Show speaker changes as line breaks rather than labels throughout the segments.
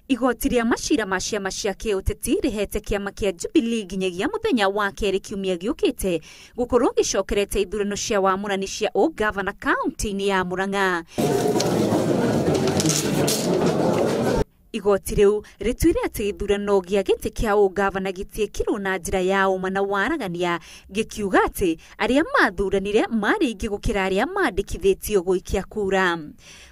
Igoti rĩa macira ma ciama cia kĩũteti rĩhete kĩama kĩa Jubilee nginyagia mũthenya wa kerĩ kiumia gĩũkĩte gũkorwo gĩcokerete ithurano cia wamũrani cia ũngavana kaunti-inĩ ya Murang'a. Igoti rĩu rĩtuire atĩ gĩthurano gĩa gĩtĩ kĩa ũngavana gĩtiekirwo na njĩra ya ũma na waragania, gĩkiuga atĩ arĩa mathuranire marĩ aingĩ gũkĩra arĩa mandĩkithĩtio gũikia kura.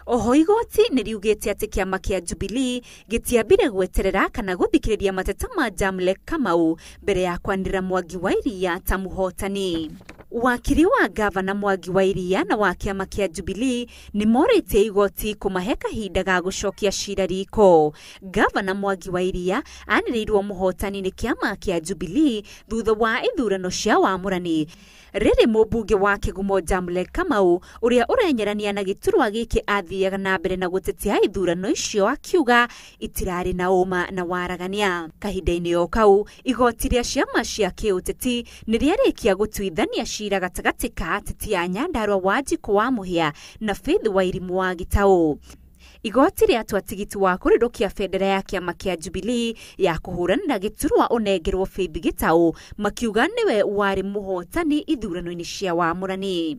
Oho igoti nĩ riugĩte atĩ kĩama kĩa Jubilee gĩtiambire gweterera kana gũthikĩrĩria mateta ma Jamlek Kamau mbere ya kwanĩrĩra Mwangi wa Iria ta mũhotani. Wakiri wa gavana Mwangi wa Iria na wa kĩama kĩa Jubilee nĩ morĩtie igoti kũmahe kahinda ga gũcokia cira riko. Gavana Mwangi wa Iria anĩrĩirwo mũhotani nĩ kĩama kĩa Jubilee thutha wa ithurano cia wamũrani. Rĩrĩ mũmbunge wa Kĩgumo Jamlek Kamau ũrĩa ũrenyerania na gĩturwa gĩkĩ athiaga na mbere na gũtetea ithurano icio akiuga itirarĩ na ũma na waragania. Kahinda-inĩ o kau igoti rĩa ciama cia kĩũteti nĩ rĩarĩkia gũtuithania cira gatagatĩ ka ateti a Nyandarua Wanjikũ wa Mũhĩa na Faith Wairimu wa Gĩtaũ. Igoti rĩatua tigiti wa kũrĩrũkia bendera ya kĩama kĩa Jubilee ya kũhũranĩra gĩturwa ũnengerwo Faith Gĩtaũ makiuga nĩwe warĩ mũhotani ithurano-inĩ cia wamũrani.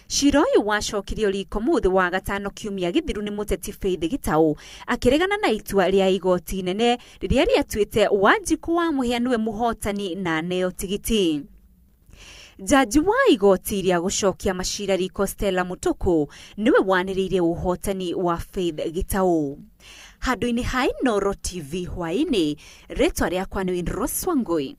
Cira ũyũ wacokirio riko mũthĩ wa gatano kiumia gĩthiru nĩ mũteti Faith Gĩtaũ akĩregana na itua rĩa igoti inene rĩrĩa rĩatuĩte Wanjikũ wa Mũhĩa nĩwe mũhotani na aneo tigiti. Jaji wa igoti rĩa gũcokia macira riko Stella Mutuku nĩwe wanĩrĩire ũhotani wa Faith Gĩtaũ. Handũ-inĩ ha Inooro TV hwaĩ-inĩ, rĩtwa rĩakwa nĩ Rose Wangui.